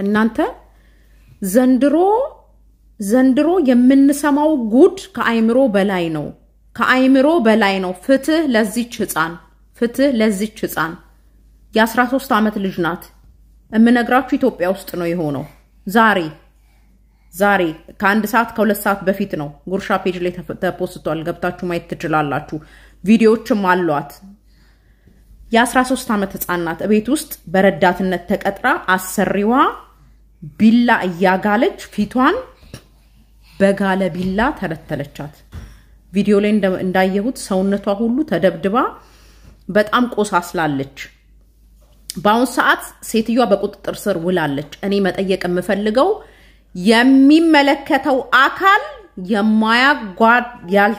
እናንተ ዘንድሮ ዘንድሮ የምንሰማው ጉድ ከአይምሮ በላይ ነው። ከአይምሮ በላይ ነው። ፍትህ ለዚች ህፃን፣ ፍትህ ለዚች ህፃን። የ13 ዓመት ልጅ ናት። የምነግራችሁ ኢትዮጵያ ውስጥ ነው የሆነው። ዛሬ ዛሬ ከ1 ሰዓት ከ2 ሰዓት በፊት ነው። ጉርሻ ፔጅ ላይ ተፖስቷል። ገብታችሁ ማየት ትችላላችሁ። ቪዲዮዎችም አሏት። የ13 ዓመት ህፃን ናት። እቤት ውስጥ በረዳትነት ተቀጥራ አሰሪዋ ቢላ እያጋለች ፊቷን በጋለ ቢላ ተለተለቻት። ቪዲዮ ላይ እንዳየሁት ሰውነቷ ሁሉ ተደብድባ በጣም ቆሳስላለች። በአሁን ሰዓት ሴትዮዋ በቁጥጥር ስር ውላለች። እኔ መጠየቅ የምፈልገው የሚመለከተው አካል የማያጓድ ያል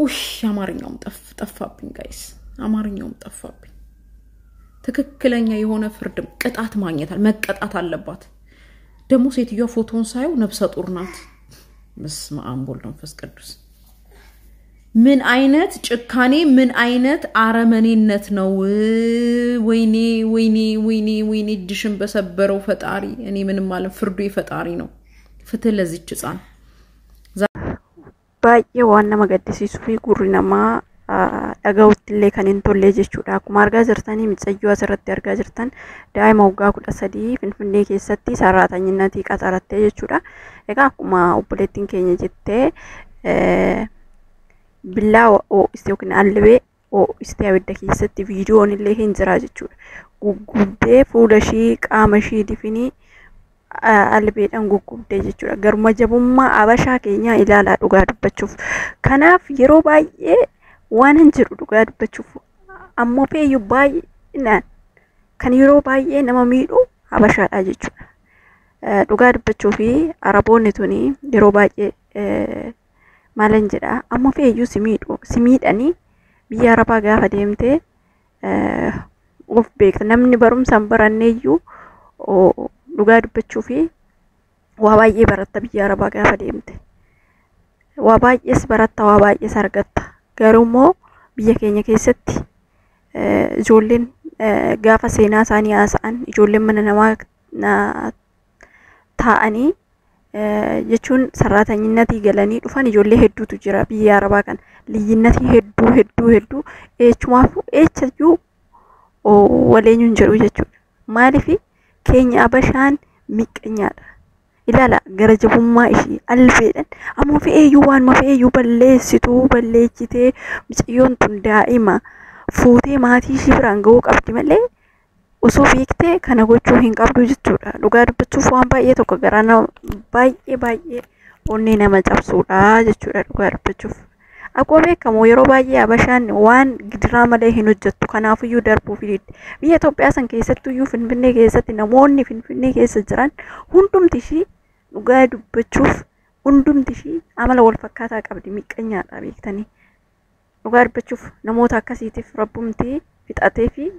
ውይ አማርኛውም ጠፋብኝ guys፣ አማርኛውም ጠፋብኝ። ትክክለኛ የሆነ ፍርድ ቅጣት ማግኘታል መቀጣት አለባት። ደግሞ ሴትዮዋ ፎቶን ሳየው ነፍሰ ጡር ናት። በስመ አብ ወወልድ ወመንፈስ ቅዱስ። ምን አይነት ጭካኔ፣ ምን አይነት አረመኔነት ነው? ወይኔ ወይኔ ወይኔ ወይኔ! እጅሽን በሰበረው ፈጣሪ። እኔ ምንም አለ፣ ፍርዱ የፈጣሪ ነው። ፍትህ ለዚች ህፃን። Baay'ee waan nama gaddisiisuu fi gurri namaa dhaga'utti illee kan hin tolle jechuudha. Akkuma argaa jirtanii micayyoo asirratti argaa jirtan daa'ima waggaa 13 Finfinnee keessatti saraatanyinnaatii qaxarattee jechuudha. Egaa akkuma obboleettiin keenya jettee billaa ho'istee yookiin albee ho'istee abidda keessatti viidiyoon illee hin jira jechuudha. Guggubdee fuula ishii qaama ishii difinii albeedhaan guggubdee jechuudha. Garuma jabummaa abashaa keenyaa ilaalaa dhugaa dubbachuuf. Kanaaf yeroo baay'ee waan hin jiru dhugaa dubbachuuf ammoo feeyyuu baay'inaan kan yeroo baay'ee nama miidhu habashaadha jechuudha. Dhugaa dubbachuu fi araboonni tuni yeroo baay'ee maalan jedha ammoo feeyyuu si miidhu si miidhanii biyya arabaa gaafa deemtee of beekta namni barumsa hin baranneeyyuu dhugaa dubbachuu fi waa baay'ee baratta biyya arabaa gaafa deemte. Waa baay'ees baratta waa baay'ees argatta. Garuu immoo biyya keenya keessatti ijoolleen gaafa seenaa isaanii haasa'an ijoolleen mana namaa taa'anii jechuun saraatanyinnaatii galanii dhufan ijoollee hedduutu jira biyya arabaa kana. Liyyinnatii hedduu hedduu hedduu eechumaafuu eechayyuu waleenyuun jedhu jechuudha. Maaliif keenya abashaan miqqanyaadha. Ilaala gara jabummaa ishii albeedhaan ammoo fe'eeyyuu waanuma fe'eeyyuu balleessituu balleessitee mucayyoon tun daa'ima fuutee maatii ishii biraan ga'uu qabdi malee osoo beektee kana gochuu hin qabdu jechuudha. Dhugaa dubbachuuf waan baay'ee tokko garaa nama baay'ee baay'ee onnee nama cabsuudha jechuudha dhugaa dubbachuuf. Akkuma beekamu yeroo baay'ee abashaan waan gidiraa malee hin hojjettu kanaafiyyuu darbuu fididde. Biyya Itoophiyaa san keessattuyyuu Finfinnee keessatti namoonni Finfinnee keessa jiran hundumti ishii dhugaa dubbachuuf hundumti ishii amala wal fakkaataa qabdi miqqanyaadha beektanii. Dhugaa dubbachuuf namoota akkasiitiif rabbumti fixatee fi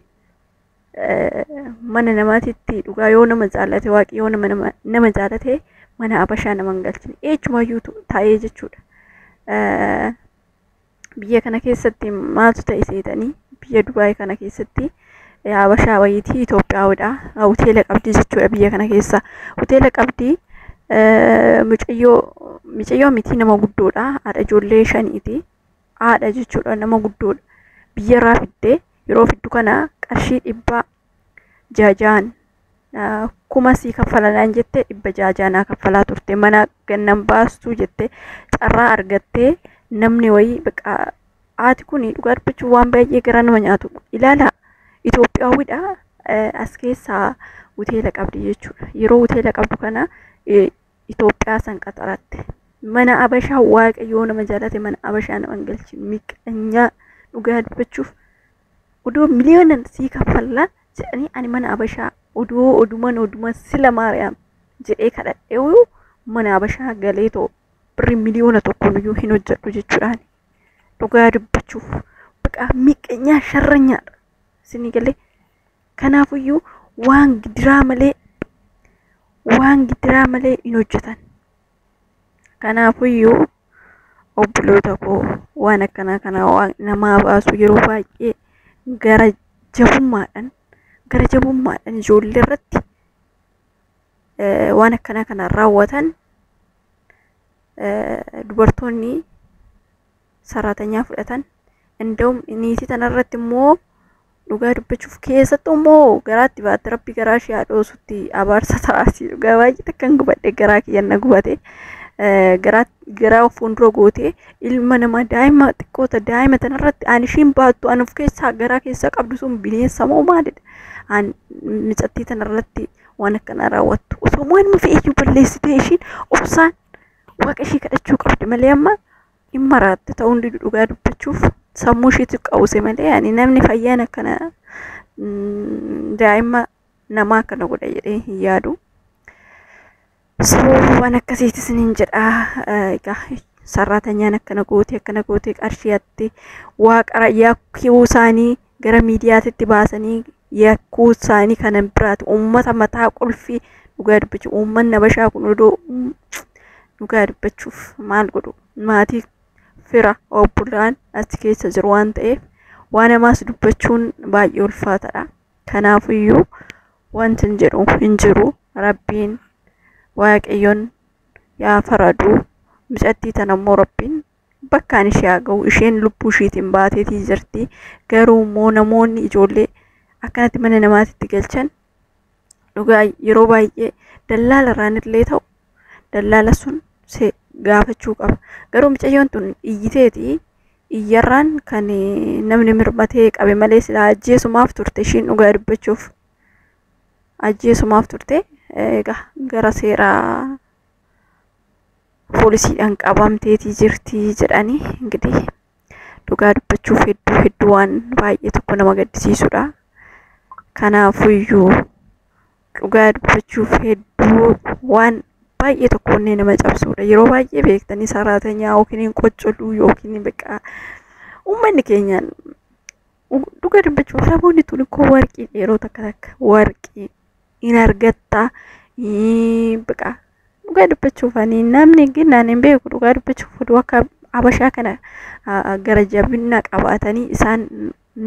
mana namaatitti dhugaa yoo nama jaalate waaqi yoo nama jaalate mana abashaa nama hin galchine eechumayyuu taa'ee jechuudha. Biyya kana keessatti maaltu ta'e seetanii biyya Dubaay kana keessatti abashaa wayiitii Itoophiyaawidha. Hoteela qabdi jechuudha biyya kana keessa. Hoteela qabdi mucayyoo miti nama guddoodha. Haadha ijoollee 5ti. Haadha jechuudha nama guddoodha. Biyya irraa fiddee yeroo fiddu kana qarshii 600 kuma sii kaffalanaan jettee 600 kaffalaa turte mana gannan baastuu jettee carraa argattee namni wayii baqa haati kun dhugaa dubbachuu waan baay'ee gara nama nyaatu ilaala Itoophiyaawidha as keessaa hoteela qabdi jechuudha. Yeroo hoteela qabdu kana Itoophiyaa san qaxaratte mana abashaa waaqayyoo nama jaalate mana abashaa nama hin galchine miqqanyaa dhugaa dubbachuuf odoo miliyoonan sii kaffalla jedhanii ani mana abashaa odoo oduman oduman sila maariyaam jedhee kadhadhee mana abashaa galee too birri miliyoona tokkoon hin hojjedhu jechuudhaan dhugaa dubbachuuf baqa miqqanyaa sharranyaadha isinii galee. Kanaafuyyuu waan gidiraa malee hin hojjetan. Kanaafuyyuu obboloota koo waan akkanaa kana waan namaa baasu yeroo baay'ee gara jabummaadhaan ijoollee irratti waan akkanaa kana raawwatan dubartoonni saraatanyaa fudhatan እንደውም niitii tanarratti immoo dhugaa dubbachuuf keessattuu immoo garaatti baatte rabbi garaa ishee haa dhoosutti abaarsa ta'aasi dhugaa baay'ee takkan gubadhe garaa kiyyan na gubate garaa fuuldura gootee ilma namaa daa'ima xiqqoota daa'ima tanarratti aan ishiin baattu an of keessaa garaa keessaa qabdu sun bineensa moo maalidha aan micattii tanarratti waan akkanaa raawwattu osoo waanuma fe'eyyuu balleessitee ishiin obsaan waaqa ishii kadhachuu qabdi malee amma dhimma raatte ta'uu hundi dhugaa dubbachuuf sammuu ishiitu qawwise malee ani namni fayyaan akkana daa'ima namaa akkana godha jedhee hin yaadu. So waan akkasiitis nin jedha egaa sarraatanyaan akkana gootee qarshii hatte waaqa yakkuu isaanii gara miidiyaatitti baasanii yakkuu isaanii kana biraati uummata mataa qulfii dhugaa dubbachuu uummanni Habashaa kun odoo dhugaa dubbachuuf maal godhu maatii fira obbolaan achi keessa jiru waan ta'eef waan namaas dubbachuun baay'ee ulfaataadha. Kanaafiyyuu wanti hin jedhu hin jiru rabbiin waaqayyoon yaa faraduu mucattii tana immoo rabbiin bakkaan ishee haa ga'u isheen lubbuu ishiitiin baateetii jirti garuu immoo namoonni ijoollee akkanatti mana namaatitti galchan dhugaa yeroo baay'ee dallaala irraan illee ta'u dallaala sun gaafachuu qaba. Garuu mucayyoon tun iyyiteeti iyyarraan kan namni mirmatee qabe malee silaa ajjeesumaaf turte ishiin dhugaa dubbachuuf ajjeesumaaf turte egaa gara seeraa poolisiidhaan qabamteetii jirti jedhanii እንግዲህ dhugaa dubbachuuf hedduu hedduu waan baay'ee tokko nama gaddisiisudha. Kanaafuyyuu dhugaa dubbachuuf hedduu waan baay'ee tokko onnee nama cabsuudha. Yeroo baay'ee beektanii saraatanyaa yookiin qoccoluu yookiin beekaa uummanni keenyaan dhugaa dubbachuuf Araboonni tun koo warqii yeroo takka takka warqii in argatta beekaa dhugaa dubbachuuf ani namni ginnaan hin beeku dhugaa dubbachuuf oduu akka Habashaa kana gara jabina qabaatanii isaan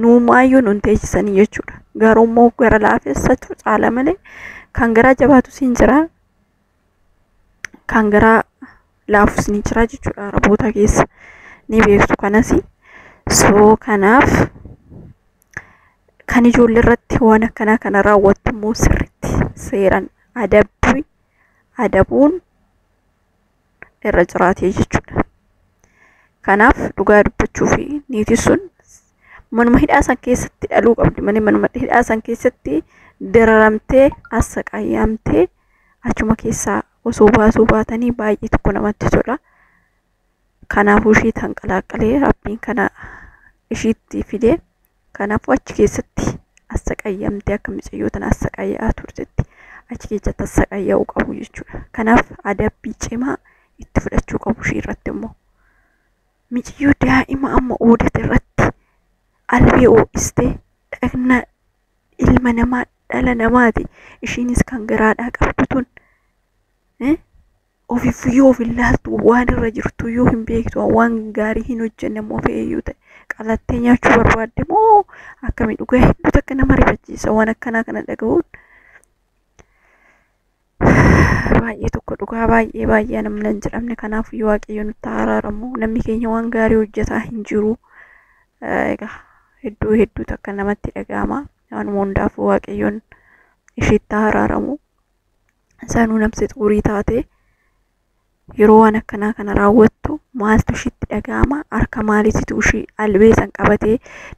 nuumaayyuu nun teessisanii jechuudha. Garuu immoo gara laafessatu caala malee kan garaa jabaatu siin jira. Kan garaa laafus ni jira jechuudha Araboota keessa ni beektu kanas. So kanaaf kan ijoollee irratti waan akkanaa kana raawwattu immoo sirriitti seeraan adabuun irra jiraatee jechuudha. Kanaaf dhugaa dubbachuu fi niitii sun manuma hidhaa san keessatti dhaluu qabdi malee manuma hidhaa san keessatti dararamtee assaqayyamtee achuma keessaa osoo baasuu baatanii baay'ee tokko namatti tola. Kanaafuu ishii tanqalaaqalee rabbiin kana ishiitti fide kanaafuu achi keessatti assaqayyamtee akka mucayyoo tana assaqayyaa turtetti achi keessatti assaqayya'uu qabu jechuudha. Kanaaf adabbii cimaa itti fudhachuu qabu ishii irratti immoo. Mucayyoo daa'ima amma oodate irratti albee ho'istee dhagna ilma namaa dhala namaati. Ishiinis kan garaadhaa qabdu tun ofiif yoo of ilaaltu waan irra jirtu yoo hin beektu waan gaarii hin hojjenne immoo fe'eeyyuu ta'e qalattee nyaachuu barbaadde moo akkamii dhugaa hedduu takka nama rifachiisa waan akkanaa kana dhaga'uun. Baay'ee tokko dhugaa baay'ee baay'ee namni hin jedhamne kanaaf waaqayyo nutti araaramu namni keenya waan gaarii hojjetaa hin jiru. Egaa hedduu hedduu takka namatti dhaga'ama waanuma hundaafuu waaqayyoon isheetti araaramu. Isaanuu namse xurii taate yeroo waan akkanaa kana raawwattu maaltu ishiitti dhaga'ama harka maaliititu ishii albee san qabatee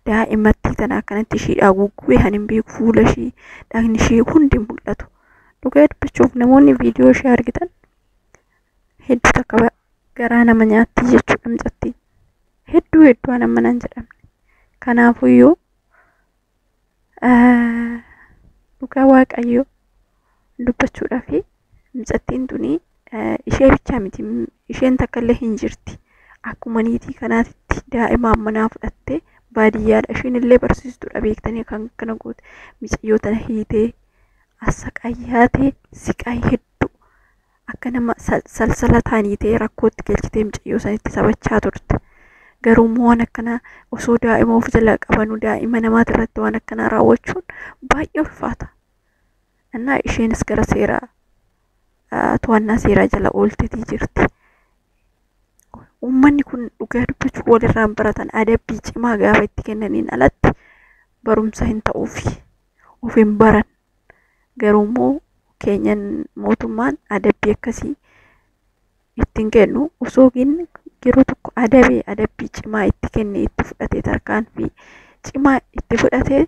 daa'immatti tana akkanatti ishiidhaa guggubee kan hin beeku fuula ishii dhagni ishii hundi mul'atu. Dhugaa dubbachuuf namoonni viidiyoo ishee argitan hedduu takka garaa nama nyaatti jechuudha mucattiin. Hedduu hedduu waan amma nan jedhamne. Kanaafuyyuu dhugaa waaqayyoo dubbachuudhaaf mucattiin tuni ishee bichaa miti isheen takka illee hin jirti. Akkuma niitii kanaatitti daa'ima manaa fudhattee baadiyyaadha. Isheen illee barsiistuudha beektanii kan kana goote mucayyoo tana hiitee assaqayyaatee siqaa hedduu akka nama salsala taanii ta'e rakkootti galchitee mucayyoo sanitti taphachaa turte. Garuu immoo waan akkanaa osoo daa'ima of jalaa qabanuu daa'ima namaati irratti waan akkanaa raawwachuun baay'ee ulfaata. Innaa isheenis gara seeraa To'annaa seeraa jala oolteetii jirti. Uummanni kun dhugaa dubbachuu walirraan baratan adabbii cimaa gaafa itti kennaniin alatti barumsa hin ta'uufi of hin baran. Garuu immoo keenyan mootummaan adabbii akkasii ittiin kennu osoo yeroo tokko adabee adabbii cimaa itti kenne itti fudhatee tarkaanfii cimaa itti fudhatee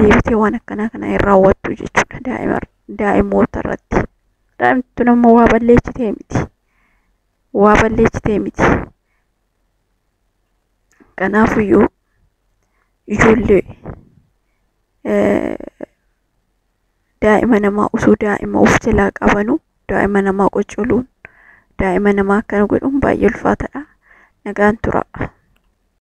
deebitee waan akkanaa kana hin raawwattu jechuudha daa'imoota irratti. Daa'imti tun ammoo waa balleessitee miti. Waa balleessitee miti. Kanaafiyyuu ijoollee daa'ima namaa osoo daa'ima of jalaa qabanu daa'ima namaa qoccoluun daa'ima namaa akkana godhuun baay'ee ulfaataadha. Nagaan tura.